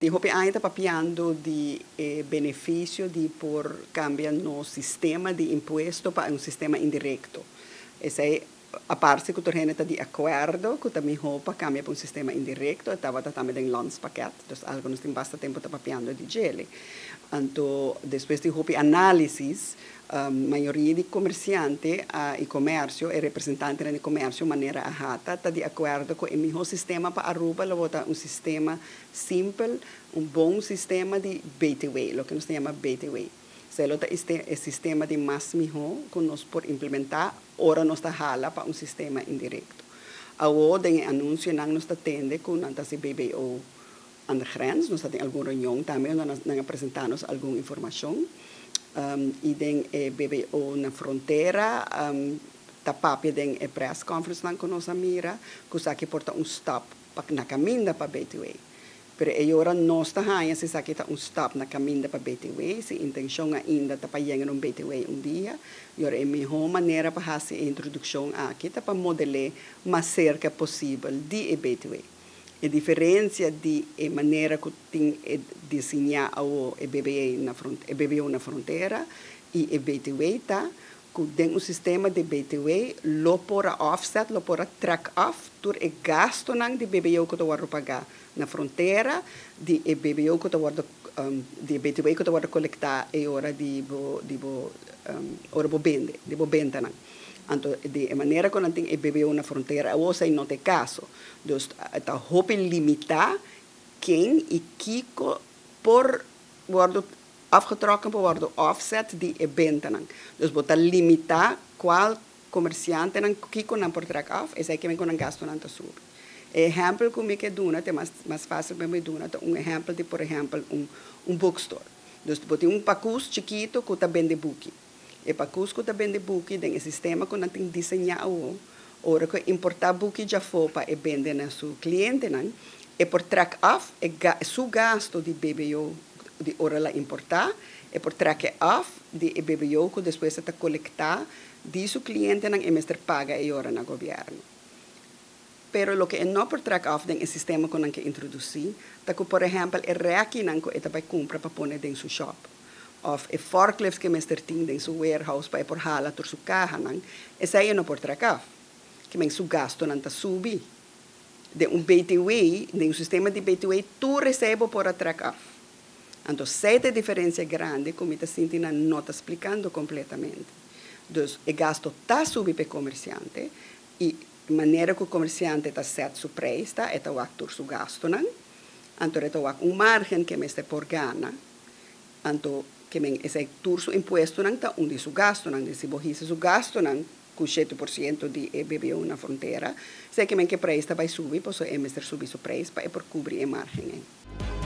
Tin hopi aña ta papiando di e beneficio di por cambia nos sistema di impuesto pa un sistema indirecto. Esey a parce cu tur hende ta di acuerdo cu ta miho pa cambia pa un sistema indirecto, e tabata tambe den landspakket, dus algo nos tin basta tempo ta papiando di djele. Anto despues di hopi analisis, mayoria di comerciante y comercio, e representantenan di comercio manera AHATA ta di acuerdo cu e miho sistema pa Aruba lo bo ta un sistema simpel, un bon sistema di BTW, loke nos ta yama BTW. Esei lo ta e sistema di mas mihó ku nos por implementá ora nos ta hala pa un sistema indirekto. Awor den e anunsionan nos ta tende ku nan ta hasi BBO aan de grens. Nos ta tin algun reunion tambe unda nan a presentá nos algun informashon. I den e BBO na frontera ta papia den e press conferencenan ku nos a mira ku esaki por ta un stap pa na kaminda pa BTW. Pero e ora nos ta haña si esaki ta un stap na kaminda pa BTW, si intenshon ainda ta pa yenga na un BTW un dia, i ora e mihó manera pa hasi e introdukshon aki ta pa model'é mas serka posibel di e BTW. E diferensia di e manera ku tin e disiñá awo e BBA na e BBO na frontera i e BTW ta ku den un sistema di BTW lo por a offset, lo por a trek af tur e gastunan di BBO ku ta wòrdu pagá na frontera, di e BBO ku ta wòrdu di e BTW ku ta wòrdu kolektá e ora di bo di bo ora bo bende, di bo bentanan. Anto di e manera ku nan tin e BBO na frontera awor esei no ta e kaso. Dus ta hopi limitá ken i kiko por wòrdu afgetrokken por wordo offset di e bentanan. Dus bo ta limita cual comerciantenan kico nan por trek af, esey ke men cu nan gastonan ta subi. E ehempel cu mi ke duna, ta e mas mas facil pa mi duna, ta un ehempel di por ehempel un un bookstore. Dus bo tin un pakus chikito cu ta bende buki. E pakus cu ta bende buki den e sistema cu nan tin diseña awo, ora cu e importa buki djafo pa e bende na su clientenan, e por trek af e su gasto di BBO di ora el a importa, e por trek e af di e BBO cu despues e ta colecta di su clientenan e mester paga e ora na gobierno. Pero loke e no por trek af den e sistema cu nan ke introduci ta cu por ehempel e rekinan cu e ta bay cumpra pa pone den su shop of e forklift cu e mester tin den su warehouse pa e por hala tur su cahanan, esey e no por trek af. Kimen su gastonan ta subi. Den un BTW, den un sistema di BTW tur esey bo por a trek af. Anto esey ta e diferencia grandi cu mi ta sinti nan no ta splicando completamente. Dus e gasto ta subi pa e comerciante y manera cu comerciante ta set su prijs ta e ta wak tur su gastonan, anto e ta wak un margen cu e mester por gana, anto ke men esey tur su impuestonan ta un di su gastonan, si bo hisa su gastonan cu 7% di e BBO na frontera, esey ke men cu e prijs ta bay subi, pasobra e mester subi su prijs pa e por cubri e margen ey.